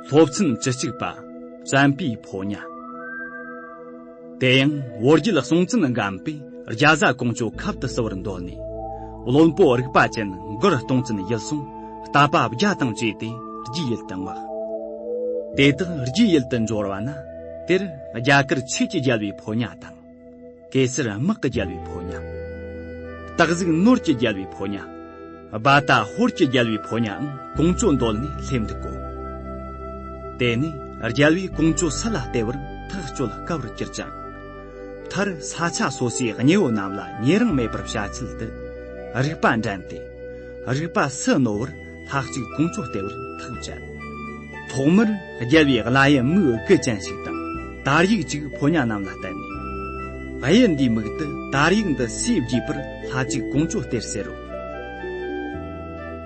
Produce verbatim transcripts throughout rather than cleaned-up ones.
སློབ་ཚན་བཅུ་གཅིག་པ། བཙན་པའི་ཕོ་ཉ། དེ་ཡང་བོད་རྒྱལ་སྲོང་བཙན་སྒམ་པོས་རྒྱ་བཟའ་ཀོང་ཇོ་ཁབ་ཏུ་བསུ་བར་འདོད་ནས། བློན་པོ་རིག་པ་ཅན་མགར་སྟོང་བཙན་ཡུལ་སྲུང་རྟ་པ་བརྒྱ་དང་བཅས་ཏེ་རྒྱའི་ཡུལ་དུ་མངགས། དེ་དག་རྒྱའི་ཡུལ་དུ་འབྱོར་བ་ན། དེར་རྒྱ་གར་ཆོས་ཀྱི་རྒྱལ་བའི་ཕོ་ཉ་དང་། གེ་སར་དམག་གི་རྒྱལ་བའི་ཕོ་ཉ། སྟག་གཟིག་ནོར་གྱི་རྒྱལ་བའི་ཕོ་ཉ། རྦ་རྟ་ཧོར་གྱི་རྒྱལ་བའི་ཕོ་ཉའང་ཀོང་ཇོ་འདོད་ནས་སླེབས་འདུག་གོ། དེ་ནས་རྒྱལ་བས་ཀོང་ཇོ་སུ་ལ་སྟེར་བར་ཐག་གཅོད་དཀའ་བར་གྱུར་ཅིང་། མཐར་ས་ཆ་སོ་སོའི་གཉེ་བོ་རྣམས་ལ་ཉེ་རིང་མེད་པར་བྱ་ཆེད་དུ། རིག་པ་འགྲན་ཏེ། རིག་པ་སུ་རྣོ་བར་ལྷ་གཅིག་ཀོང་ཇོ་སྟེར་བར་ཐག་བཅད། ཐོག་མར་རྒྱལ་བའི་བླ་ཡུལ་མིའུ་དགུ་ཅན་ཞིག་དང་དར་ཡུག་ཅིག་ཕོ་ཉ་རྣམས་ལ་བསྟན་ནས། གཡུ་འདིའི་མིག་ཏུ་དར་ཡུག་འདི་སུས་བརྗེས་པར་ལྷ་གཅིག་ཀོང་ཇོ་སྟེར་ཟེར་རོ།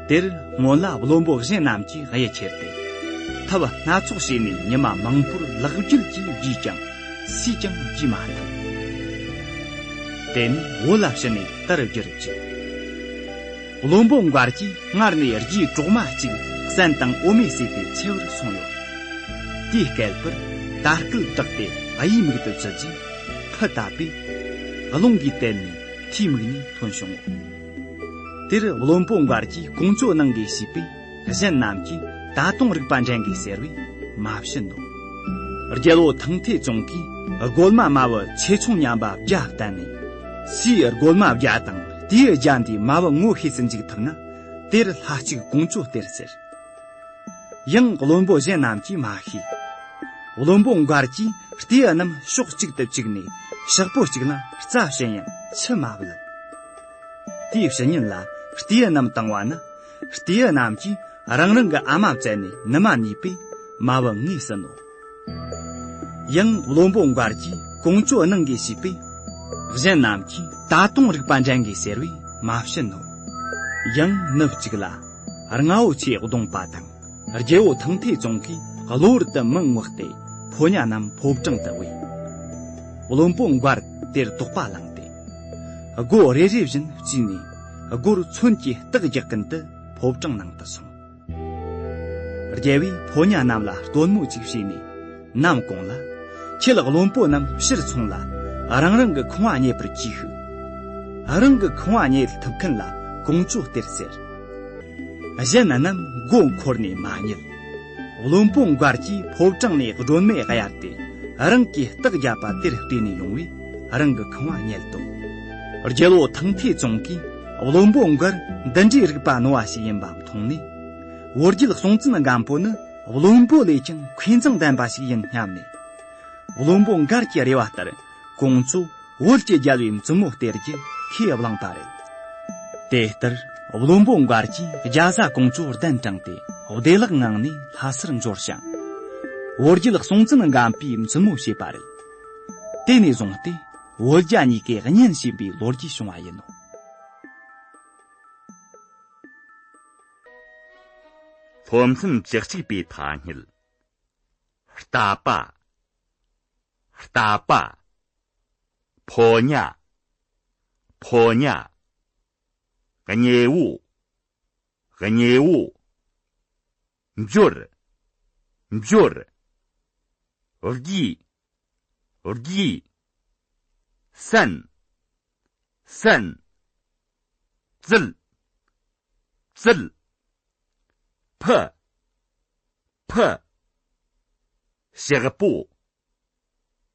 དེར་སྔོན་ལ་བློན་པོ་གཞན་རྣམས་ཀྱིས་གཡུ་ཁྱེར་ཏེ། ཐབས་སྣ་ཚོགས་བྱས་ནས་ཉི་མ་མང་པོར་ལག་བརྒྱུད་ཀྱིས་བརྗེས་ཀྱང་སུས་ཀྱང་བརྗེས་མ་ཐུབ། དེ་ནས་བོད་ལ་ཕྱིན་ནས་དར་བསྒྱུར་བཅུག། བློན་པོ་མགར་གྱིས་སྔར་ནས་རྒྱའི་གྲོག་མ་གཅིག་བསན་དང་འོ་མས་བསྲེས་ཏེ་འཚོལ་བར་སོང་ཡོད། དེའི་སྐལ་པར་དར་སྐུད་བཏགས་ཏེ་གཡུའི་མིག་ཏུ་བཙུད་རྗེས་ཕུ་བཏབ་པས། རླུང་གིས་དེད་ནས་མཐའི་མིག་ནས་ཐོན་བྱུང་ངོ་། དེར་བློན་པོ་མགར་གྱིས་ཀོང་ཇོ་གནང་དགོས་ཞེས་པས། གཞན་རྣམས་ཀྱིས་ད་དུང་རིག་པ་འགྲན་དགོས་ཟེར་བས་མ་བྱིན་ནོ། རྒྱལ་པོ་ཐང་ཐེ་ཙུང་གིས་རྒོད་མ་མ་བུ་ཆེ་ཆུང་མཉམ་པ་བརྒྱ་བསྟན་ནས། སུས་རྒོད་མ་བརྒྱ་དང་སྟེའུ་བརྒྱ་འདིའི་མ་བུ་ངོ་ཤེས་སུ་འཇུག་ཐུབ་ན། དེར་ལྷ་གཅིག་ཀོང་ཇོ་སྟེར་ཟེར། ཡང་བློན་པོ་གཞན་རྣམས་ཀྱིས་མ་ཤེས། བློན་པོ་མགར་གྱིས་སྟེའུ་རྣམས་ཕྱོགས་གཅིག་ཏུ་བཅུག་ནས་ཕྱག་པོ་གཅིག་ལ་རྩྭ་བྱིན་ཡང་ཆུ་མ་བླུད། དེའི་ཕྱི་ཉིན་ལ་སྟེའུ་རྣམས་བཏང་བ་ན། སྟེའུ་རྣམས་ཀྱིས་རང་རང་གི་ཨ་མ་བཙལ་ནས་ནུ་མ་ནུས་པས་མ་བུ་ངོས་ཟིན་ནོ། ཡང་བློན་པོ་མགར་གྱིས་ཀོང་ཇོ་གནང་དགོས་ཞེས་པས། གཞན་རྣམས་ཀྱིས་ད་དུང་རིག་པ་འགྲན་དགོས་ཟེར་བས་མ་བྱིན་ནོ། ཡང་ནུབ་གཅིག་ལ་རྔ་བོ་ཆེའི་གདོང་པ་དང་རྒྱལ་པོ་ཐང་ཐེ་ཙུང་གིས་གློ་བུར་དུ་མི་མངགས་ཏེ་ཕོ་ཉ་རྣམས་ཕོ་བྲང་དུ་བོས། བློན་པོ་མགར་དེར་དོགས་པ་ལངས་ཏེ། སྒོ་རེ་རེ་བཞིན་བརྩིས་ནས་སྒོར་མཚོན་གྱིས་རྟགས་རྒྱག་གིན་དུ་ཕོ་བྲང་ནང་དུ་སོང་། རྒྱལ་པོས་ཕོ་ཉ་རྣམས་ལ་སྟོན་མོ་གཅིག་བྱས་ནས་ནམ་གུང་ལ། ཁྱེད་བློན་པོ་རྣམས་ཕྱིར་སོང་ལ། རང་རང་གི་ཁང་བ་རྙེད་པར་གྱིས་ཤིག། རང་གི་ཁང་བ་རྙེད་ཐུབ་མཁན་ལ་ཀོང་ཇོ་སྟེར་ཟེར། གཞན་རྣམས་མགོ་འཁོར་ནས་མ་ཉལ། བློན་པོ་མགར་གྱིས་ཕོ་བྲང་ནས་སྒྲོན་མེ་གཡར་ཏེ་རང་གིས་རྟགས་བརྒྱབ་པ་དེར་བལྟས་ནས་ཡོང་བས་རང་གི་ཁང་བ་རྙེད་དོ། རྒྱལ་པོ་ཐང་ཐེ་ཙུང་གིས་བློན་པོ་མགར་འདི་འདྲའི་རིག་པ་རྣོ་བ་ཞིག་ཡིན་པ་མཐོང་ནས། བོད་རྒྱལ་སྲོང་བཙན་སྒམ་པོ་ནི་བློན་པོ་ལས་ཀྱང་མཁས་མཛངས་ལྡན་པ་ཞིག་ཡིན་སྙམ་ནས། བློན་པོ་མགར་གྱི་རེ་བ་ལྟར་ཀོང་ཇོ་བོད་ཀྱི་རྒྱལ་བའི་བཙུན་མོ་སྟེར་རྒྱུ་ཁས་བླངས་པ་རེད། དེ་ལྟར་བློན་པོ་མགར་གྱིས་རྒྱ་བཟའ་ཀོང་ཇོ་གདན་དྲངས་ཏེ་བདེ་བླག་ངང་ནས་ལྷ་སར་འབྱོར་ཞིང་། བོད་རྒྱལ་སྲོང་བཙན་སྒམ་པོའི་བཙུན་མོ་བྱས་པ་རེད། དེ་ནས་བཟུང་སྟེ་བོད་རྒྱ་གཉིས་ཀས་གཉེན་བྱས་པའི་ལོ་རྒྱུས་བྱུང་བ་ཡིན་ནོ། སློབ་ཚན་བཅུ་གཅིག་པའི་ཐ་སྙད། རྟ་པ། རྟ་པ། ཕོ་ཉ། ཕོ་ཉ། གཉེ་བོ། གཉེ་བོ། འབྱོར། འབྱོར། བགྱིས། བགྱིས། གསན། གསན། བཙལ། བཙལ། ཕུ། ཕུ། ཞག་པོ།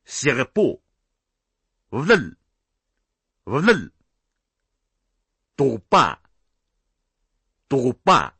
ཞག་པོ། བླུད། བླུད། དོགས་པ། དོགས་པ།